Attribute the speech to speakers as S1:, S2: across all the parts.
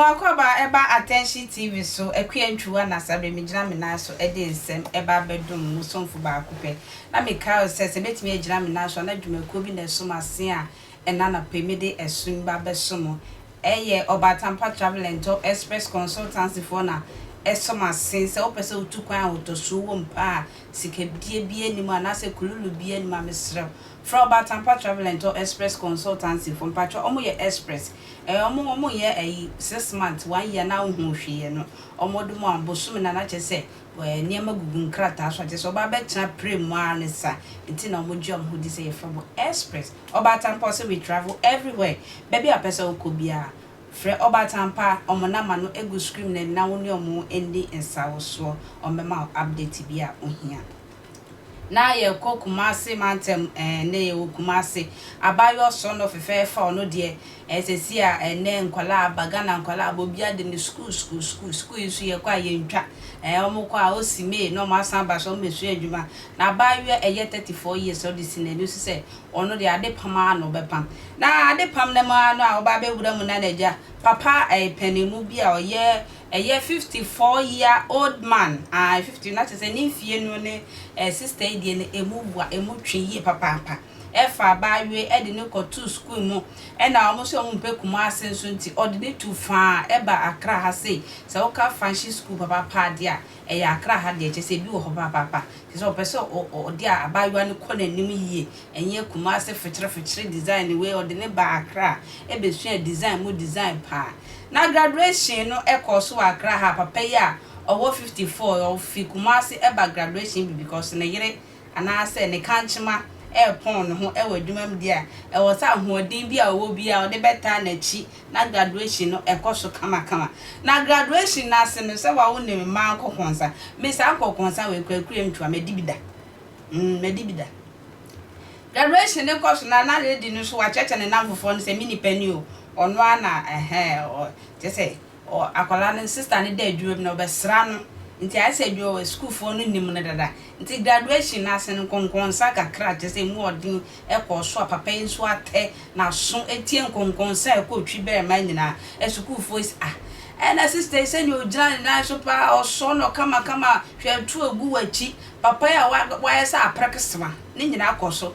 S1: Akɔaba ɛba Attention TV so, Akua Ntwiwa na saa berɛ megyina me nan so de nsɛm ɛba abɛdom mo somfo baako pɛ. Na mekae wo sɛ, sɛ mɛtumi agyina me nan so a, na dwumakuo bi na ɛso m'ase a ɛna anɔpa yi mede ɛsom ba abɛso mo. Ɛyɛ Ɔbaatanpa Travel and Tour Express Consultancy foɔ na ɛsɔ m'ase. Sɛ wopɛ sɛ wotu kwan a ahotɔsoɔ wɔ mu paa a, sikadie biara nni mu anaasɛ kululu biara nni mu a, mesrɛ wo, frɛ Ɔbaatanpa Travel and Tour Express Consultancy foɔ. Mpakyɛw, wɔn yɛ express. Ɛɛ, wɔn, wɔn nyɛ ayi, 6 months, one year na wohuu hwee no. Wɔn de mu a, bosome na na kyerɛ sɛ ɛɛ nneɛma gugu nkrataa so a kyerɛ sɛ ɔba abɛtena plane mu ara ne sa. Nti na wɔgye wɔn ho di sɛ yɛfrɛ wɔn express. Ɔbaatanpa ɔsɛ we travel everywhere. Baabi a wopɛ sɛ wokɔ biara, frɛ Ɔbaatanpa, wɔn number no egu screen no anim na wo ne wɔn ndi nsawosoɔ. Wɔn bɛma wo update bi a ohia. Na yɛkɔ Kumase mantam ɛɛ ne yɛwɔ Kumase. Abaayewa sɔɔnɔ fɛfɛɛfɛ a ɔno deɛ ɛsɛsi a ɛnɛ nkwadaa aba Ghana, nkwadaa aba, obiara de ne school school school school yi nso yɛkɔ a yɛntwa ɛɛ wɔn kɔ a osi May na wɔn asan aba so wɔn bɛsua adwuma. Na abaayewa ɛyɛ 34 years, ɔde si n'ani so sɛ ɔno deɛ ade pam ara na ɔbɛpam. Na ade pam no mu ara no a ɔba abɛwura mu na n'agya papa ɛyɛ panimu bi a ɔyɛ ɛyɛ 54 year old man, ah, 50 na kyerɛ sɛ ne mfie no ne sister yi deɛ no emu wa emu twe yie papaapa. Ɛfa abaayewa ɛde ne kɔto school mu, ɛna wɔn nso wɔn mpɛ Kumase nso nti ɔde ne tu faa ɛba Accra ha sei. Sɛ wɔka fancy school papaapa adeɛ a, ɛyɛ Accra ha deɛ, kyerɛ sɛ ebi wɔ hɔ papaapa. Kyerɛ sɛ ɔpɛ sɛ ɔde abaayewa no kɔ n'anim yie, ɛnyɛ Kumase fikyere fikyere design wei. Ɔde ne ba Accra ɛbɛsua design mu design paa. Na graduation no ɛkɔ so wɔ Accra ha. Papa yi a ɔwɔ 54, ɔfi Kumase ɛba graduation bi because ne yere anaasɛ ne kankyema ɛɛpɔn ne ho ɛwɔ adwuma mu deɛ a ɛwɔ sɛ ahoɔden bi a ɔwɔ bi a ɔde bɛtaa n'akyi na graduation no ɛkɔ so kamakama. Na graduation n'ase no, sɛ wawo ne mmaa nkɔkɔnsa me saa nkɔkɔnsa wɔ ekurakura mu twa mɛdi bi da, mɛdi bi da. Graduation ne kɔ so na lady no nso wakyerɛkyerɛ ne nam fofoɔ no sɛ mi nipa ni o, ɔno ara na ɛhɛn ɔ kyerɛ sɛ ɔ akwadaa no sister no da adwuma bi na ɔbɛsra no, nti ayɛ sɛ adwuma wɔ sukuufoɔ no nim no dada. Nti graduation n'ase no, nkɔnkɔnsa kakra kyerɛ sɛ emu ɔden ɛkɔ so a papa yi nso atɛ n'aso etie nkɔnkɔnsa a ɛkɔ twi bɛrima nyinaa. Ɛsukuufoɔ yi sɛ, ah, ɛna sister yi sɛnea ogyina ne nan so paa, ɔsɔ no kamakama, hwɛ tu egu w'akyi. Papa yi a wayɛ sɛ aprɛkesema ne nyinaa kɔ so,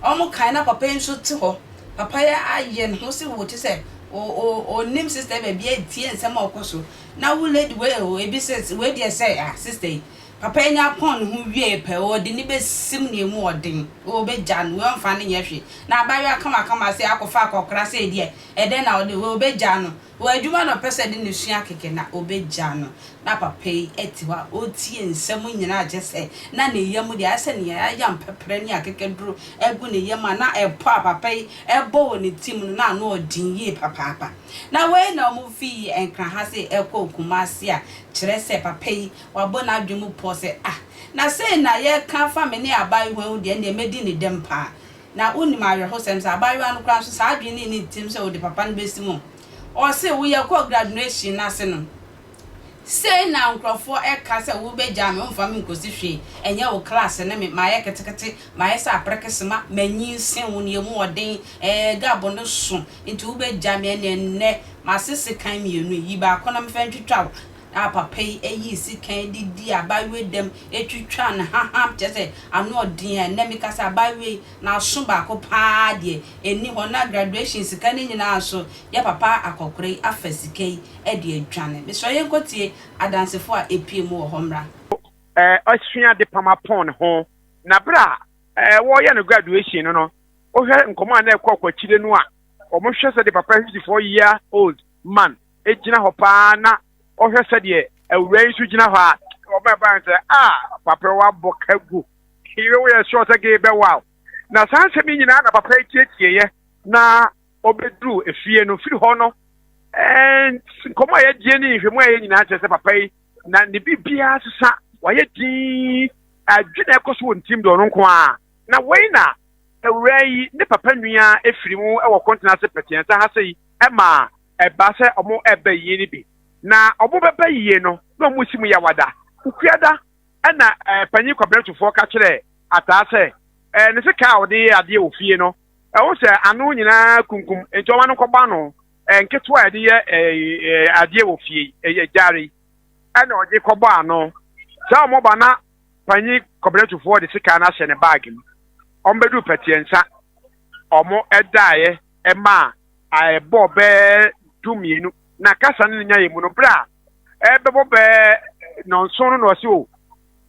S1: wɔn kan na papa yi nso te hɔ. Papa yi ayɛ ne ho sɛ wɔ te sɛ o onim sister baabi etie nsɛm a ɔkɔ so na wo lady wei o ebi sɛ wei deɛ sɛ, ah, sister yi, papa yi nya pɔn ne ho wie pɛ, ɔde ne bɛsim ne emu ɔden, ɔbɛgya no wei, ɔmfa ne nyɛ hwee. Na abaayewa kamakama sɛ akɔfa akɔkora sɛ deɛ ɛdɛn na ɔde wei ɔbɛgya no wɔ adwuma na ɔpɛ sɛ de ne sua kɛkɛ na ɔbɛgya no. Na papa yi te hɔ a ɔretie nsɛm nyinaa, kyɛ sɛ na ne yam deɛ ayɛ sɛ nea ayam pɛprɛ ne akekaduro agu ne yam a na ɛpɔ a papa yi ɛbɔ wɔ ne tim no na ano ɔden yie papaapa. Na wei na wɔn fi Nkran ha sɛ ɛkɔ Kumase a, kyerɛ sɛ papa yi wabɔ n'adwene mu pɔ sɛ, ah, na sei na yɛka fa me ne abaayewa ho deɛ, ɛnneɛ mɛdi ne dɛm paa. Na wonim awerɛhosɛm sɛ abaayewa no koraa nso saa adwene ne ne tirim sɛ wɔde papa no bɛsi mu. Ɔse woyɛ kɔ graduation n'ase no, sei na nkurɔfoɔ ɛka sɛ wobɛgya me, womfa me nkɔsi hwee, ɛnyɛ wo class ne me, maayɛ ketekete, maayɛ sɛ aprɛkesema, manyi nsen wo ne emu ɔden gabo no so, nti wobɛgya me. Ɛne nnɛ masese kan mmienu yi baako na mefa ntwitwa wo. Na papa yi ayi sikan de di abaayewa dɛm etwitwa ne haham, kyerɛ sɛ ano ɔden a ɛnɛ meka sɛ abaayewa yi n'aso baako paa deɛ ɛni hɔ. Na graduation sika no nyinaa so yɛ papa akɔkora yi afa sika yi de adwane. Mesrɛ yɛn nkɔtie adansefo a epie mu wɔ hɔ mmra.
S2: Ɔsua de pam apɔn ne ho na bere a wɔreyɛ no graduation no, wohwɛ nkɔmɔ a na ɛkɔ akɔakyire no a, wɔhwɛ sɛ de papa 54 year old man egyina hɔ paa na ɔhwɛ sɛdeɛ awura yi nso gyina hɔ a, ɔbɛn sɛ a papa wabɔ ka gu yɛ woyɛ sure sɛ gee bɛwa na saa nsɛm yi nyinaa na papa yi tietieɛ. Na ɔbɛduru efie no, firi hɔ no, nkɔmɔ a yɛgye ne nhwɛmu a yɛ nyinaa kyerɛ sɛ papa yi na ne biribiara sesa, wayɛ dinn, adwene ɛkɔ so wɔ ne tirim deɛ ɔno nko ara. Na wei na awura yi ne papa nua efiri mu wɔ kɔntena ase pɛteɛnsa ha sɛ yi ɛma ɛba sɛ ɔmo ɛbɛ yie no bi na ɔmo bɛbɛ yie no na ɔmo si mu yawada kukuada. Ɛna panyin kwabrɛtofoɔ ka kyerɛ ataa sɛ ne sika a ɔde yɛ adeɛ wɔ fie no, ɛho sɛ ano nyinaa kunkum, nti ɔma no nkɔbɔ ano. Nketewa a yɛde yɛ adeɛ wɔ fie yi, ɛyɛ gyaare yi, ɛna ɔde kɔbɔ ano. Saa wɔn ba na panyin kɔbɛnatufoɔ de sika no ahyɛ ne baage mu. Wɔn bɛduru pɛteɛnsa, wɔn ɛdaeɛ ɛmaa ɛbɔɔ bɛɛ 12 na kasa no nya yɛ mu no, berɛ a ɛbɛbɔ bɛɛ nɔnson no na ɔse o,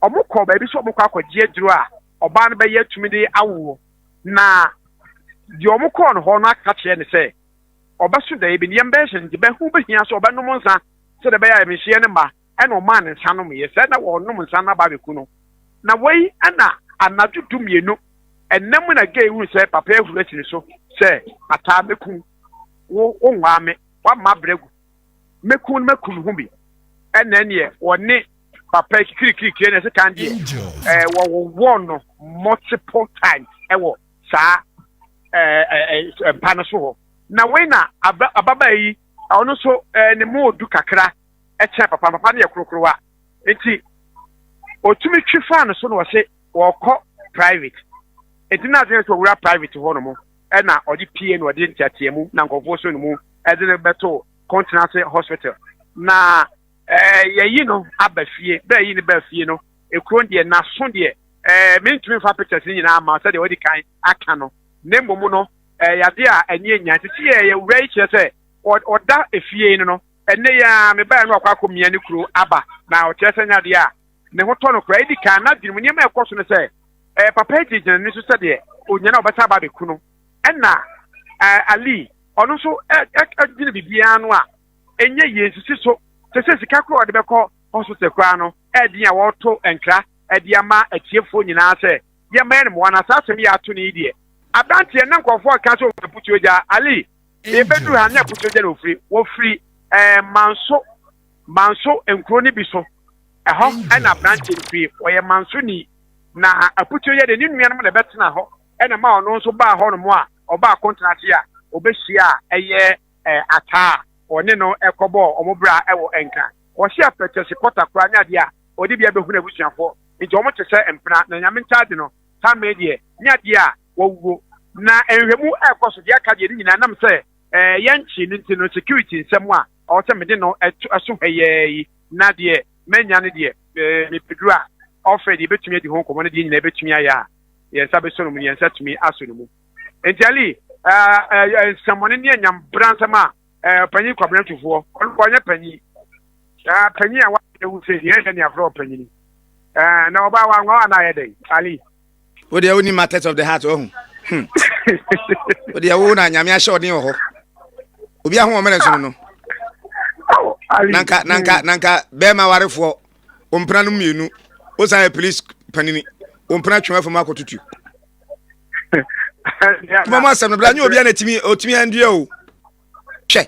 S2: wɔn kɔ baabi sɛ wɔn kɔ akɔgye aduro a ɔbaa no bɛyɛ tumi de awoɔ. Na deɛ wɔn kɔɔ no hɔ no aka kyerɛ ne sɛ ɔbɛso daeɛ bi ne yɛn bɛyɛ hyɛ nti bɛho bɛhia sɛ ɔbɛnom nsa sɛdeɛ ɛbɛyɛ a ɛmehyeɛ no mma. Ɛna ɔmaa ne nsa nomyɛ sɛ na wɔnom nsa no aba abɛku no. Na wei ɛna anadwo 12 ɛnna mu na gay hunu sɛ papa ahuru asi ne so sɛ ataa mɛku wo, wo nwaa me, woama abrɛ agu, mɛku no mɛku me ho bi. Ɛna ɛneɛ wɔne papa kikirikirikiri na ɛsɛ kan deɛ ɛɛ wɔwowɔ no multiple times ɛwɔ saa ɛɛ ɛɛ mpa no so hɔ. Na wei na aba ababaa yi ɔno nso ɛɛ ne mu odu kakra ɛkyɛn papa papa no yɛ korokorowa nti otumi twi faa no so na ɔse wɔkɔ private nti na adwene sɛ owura private hɔ nom ɛna ɔde pie na ɔde nteatea mu na nkurɔfoɔ so no mu ɛde no bɛto kɔntenase hospital na ɛɛ yɛyi no aba fie. Bɛɛ yi no ba fie no, ekuro deɛ n'aso deɛ ɛɛ mentumi nfa pictures ne nyinaa ma sɛdeɛ wɔde kan aka no, na mmom no ɛyɛ adeɛ a ɛne anya nti sɛ yɛ wura yi kyerɛ sɛ ɔda efie no no ɛnɛ yi ara mebaeɛ no akɔ akɔmia ne kuro aba na ɔkyerɛ sɛ nyɛ adeɛ a ne ho tɔ no koraa. Edi kan n'adwene mu nneɛma a ɛkɔ so no sɛ ɛɛ papa yi gyinagyina n'ani so sɛdeɛ onya na ɔbɛsa aba abɛku no, ɛna ɛɛ Ali ɔno nso ɛ ɛ ɛdwene biribiara no a ɛnyɛ yie nsisi so sɛ sɛ sika koraa ɔde bɛkɔ hospital koraa no ɛɛden a wɔreto nkra ɛde ama atiefoɔ nyinaa sɛ yɛmma yɛn mmoa na saa asɛm yi ato no yi deɛ aberanteɛ na nkurɔfoɔ reka sɛ ɔfiri Aputuogya. Ali, yɛbɛduru ha nyɛ Aputuogya na ɔfiri, wɔfiri ɛɛ Manso, Manso nkuro no bi so, ɛhɔ ɛna aberanteɛ no firi, ɔyɛ Mansoni. Na Aputuogya deɛ ne nuanom na ɛbɛtena hɔ ɛna ma ɔno nso baa hɔ nom a ɔbaa Kontenase a ɔbɛhyia a ɛyɛ ɛɛ Ataa a ɔne no ɛkɔbɔɔ wɔn bra ɛwɔ Nkran. Ɔhyɛ apɛtɛsi kɔta koraa nyɛ adeɛ a ɔde bi abɛhunu abusuafoɔ nti wɔn te sɛ mpena na Nyame ntaade no Tamee deɛ nyɛ adeɛ a wawuo na nhwɛmu ɛrekɔ so deɛ aka deɛ ne nyinaa nam sɛ ɛɛ yɛnkyee no nti no security nsɛm a ɔwɔ sɛ mede no ɛto ɛso ha yi yi na deɛ manya no deɛ ɛɛ mepɛduru a ɔfrɛ deɛ ɛbɛtumi adi ho nkɔmmɔ no deɛ nyinaa ɛbɛtumi ayɛ a yɛn nsa bɛsɔ no mu yɛn nsa tumi asɔ no mu. Nti Ali ɛɛ ɛɛ nsɛmmɔne ne anyambra nsɛm a ɛɛ panyin Kwabena Tufoɔ ɔno ɔnyɛ panyin ɛɛ panyin a wayɛ sɛ deɛ ɛyɛ ne afrɛ ɔpanyin ɛɛ na ɔbaa wa nwa na ayɛ dɛn Ali.
S3: Wo deɛ woni matters of the heart ɔho. Hmm. Wo deɛ wo na nyame ahyɛ ɔden wɔ hɔ. Obi aho ɔmene so no. Nanka nanka nanka bɛrima warefoɔ ompena no mmienu. Wosan yɛ police panini. Ompena twɛn afam akɔtutu. Kuma mu asɛm no bra nyɛ obi a na timi otimi andua o. Hwɛ.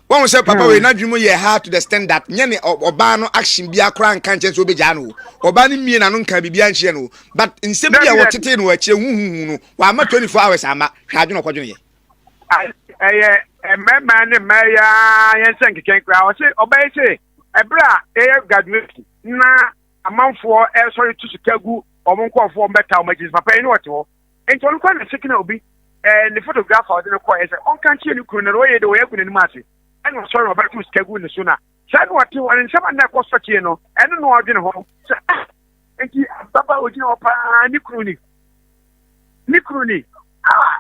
S3: Wɔn sɛ papa wei n'adwene mu yɛ hard to the extent that nyɛ ne ɔbaa no action bi akora nka nkyɛn sɛ obegyaa no o. Ɔbaa no mie n'ano nka biribi ankyerɛ no o. But nsɛm bi a wɔtetee no akyire huhuhu no wama 24 hours ama. Hwɛ adwene ɔkɔdwene yɛ.
S2: Ɛyɛ mmarima ne mmaa yi ara yɛn sɛ nkekɛn koraa. Ɔse ɔbaa yi se ɛberɛ a ɛyɛ graduation na amanfoɔ ɛresɔre tu sika gu wɔn nkurɔfoɔ wɔn bɛta wɔn akyi papa yi ne ɔte hɔ. Nti ɔno koraa na sekena obi ɛɛ ne photographer ɔde no kɔɛ sɛ ɔnka nkyerɛ ne kunu no na ɔyɛ de ɔyɛ agu n'anim ase ɛna ɔsɔre na ɔbɛto sika gu ne so na saa na ɔte hɔ ne nsɛm a na ɛkɔ so tie no ɛno na ɔdwene ho sɛ ah nti ababa ogyina hɔ paa ne kunu ni ne kunu ni ah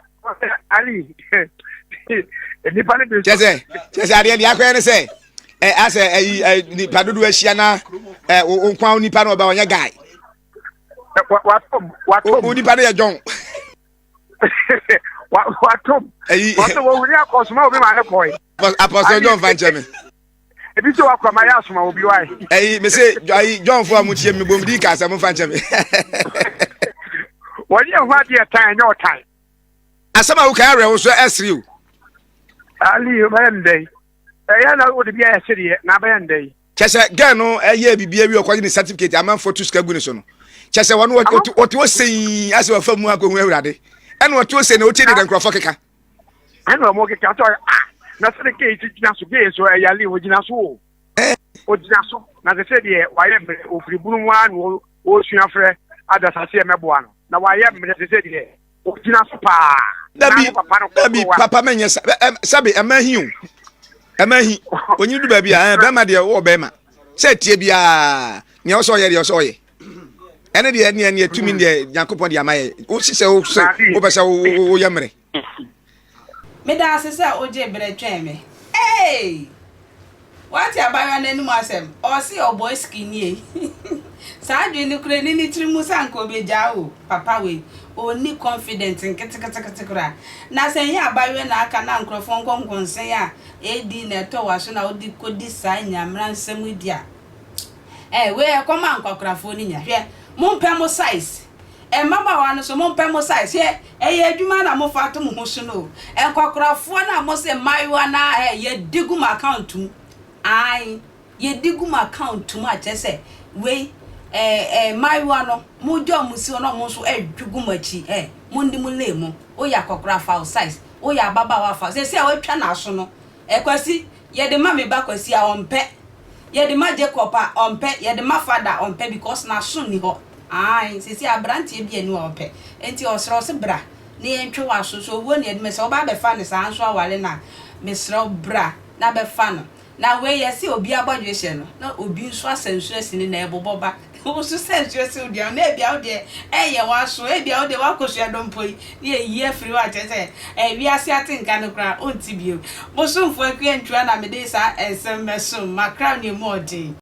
S2: Ali nipa no bi
S3: nso. Kyɛ sɛ adeɛ deɛ akɔyɛ ne sɛ ɛ asɛ ɛyi ɛ nipa dodo ahyia na ɛ nkwa nipa no ɔba ɔnyɛ guy.
S2: Watom watom.
S3: O nipa no yɛ John.
S2: Watom. Ɛyi. Wɔsɛ wɔn wuli akɔsoma obi ma ne kɔɛ.
S3: Apostle John fa nkyɛn mi.
S2: Ebi sɛ wakɔ ma yɛ asoma obi wa.
S3: Ɛyi mi se ayi John fo a mo tie mi bom di ka asɛm fa nkyɛn mi.
S2: Wɔn yɛ ho adeɛ tan ɛnyɛ ɔtan.
S3: Asɛm a woka awerɛ wo so ɛsere o.
S2: Ali bɛyɛ ndɛ yi. Ɛyɛ na wode bi ayɛ sereɛ na abɛyɛ ndɛ yi.
S3: Kyɛ sɛ girl no ɛyɛ biribi awie ɔkɔgye ne certificate amanfoɔ to sika gu ne so no kyɛ sɛ wɔn ɔte hɔ sɛn asɛ wafa mu akɔhu awurade ɛna ɔte hɔ sɛn na ɔtie deɛ nkurɔfoɔ keka.
S2: Ɛna wɔn keka sɛ ah na sɛ de gay ti gyina so gay nso ɛyɛ ali ɔgyina so o ɔgyina so na sɛ sɛ deɛ wayɛ mmerɛ ofiri bunu mu ara na ɔresua frɛ adasase yɛ mɛboa no na wayɛ mmerɛ sɛ sɛ deɛ ɔgyina so paa.
S3: Dabi, dabi, papa mɛnyɛ sa, sɛbe ɛma hi o, ɛma hi, onyini du baabi a, bɛrima deɛ wɔ bɛrima, sɛ tie biara, nea ɔsɛ ɔyɛ deɛ ɔsɛ ɔyɛ, ɛne deɛ neɛ neɛ tumi deɛ Nyankopɔn deɛ ama yɛ, wosi sɛ wopɛ sɛ woyɛ mmerɛ.
S1: Meda ase sɛ wogyee berɛ twɛn me. Eei! Woate abaayewa no anom asɛm? Ɔse ɔbɔe skinie. Saa adwene no koraa nni ne tiri mu sɛ anka ɔbɛgyaa wo papa wei. Ɔnni confident nketekete koraa. Na sɛ ɛnyɛ abaayewa na aka na nkurɔfoɔ nkɔnkɔnsen a ɛdi na ɛtɔ w'aso na wode kɔdi saa nyamera nsɛm yi di a, eh, wei ɛkɔm a nkwakorafoɔ no nya. Hwɛ, mompɛ mo size. Mmabaawa no nso, mompɛ mo size. Hwɛ, ɛyɛ adwuma na mofa to mo ho so no o. Nkwakorafoɔ no a mose mmaayewa no ara ɛ, yɛdi gu mo account mu. Ae, yɛdi gu mo account mu a kyerɛ sɛ wei, ɛ, ɛ, mmaayewa no, mogya wɔn si hɔ na wɔn nso ɛredwe gu mo akyi. Ɛ, monni mo lane mu. Woyɛ akɔkora a, fa wo size. Woyɛ ababaawa a, fa wo. Seesei a wɔatwa n'aso no, ɛ, Kwasi, yɛde ma me ba Kwasi a, ɔmpɛ. Yɛde ma Jacob a ɔmpɛ, yɛde ma father a ɔmpɛ because n'aso nni hɔ. Ae, seesei abranteɛ bi ani hɔ a ɔpɛ. Enti ɔsrɛ wo se bra na yɛntwe w'aso. Sɛ owuo na yɛde ma, sɛ woba abɛfa no saa nso aware no a, mesrɛ wo bra na bɛfa no. Na wei yɛse obi abɔdwe hyɛ no na obi nso asa nsuo asi ne nan ɛbobɔ ba. Wo nso sɛ nsuo si wo deɛ na ebia wo deɛ ɛyɛ w'aso, ebia wo deɛ woakɔsua dompo yi na yɛyi afiri hɔ a kyerɛ sɛ ɛɛ wiase atenka no koraa wonte bio. Mo somfo Akua Ntua na mede saa nsɛm bɛsom makra ne emu ɔden.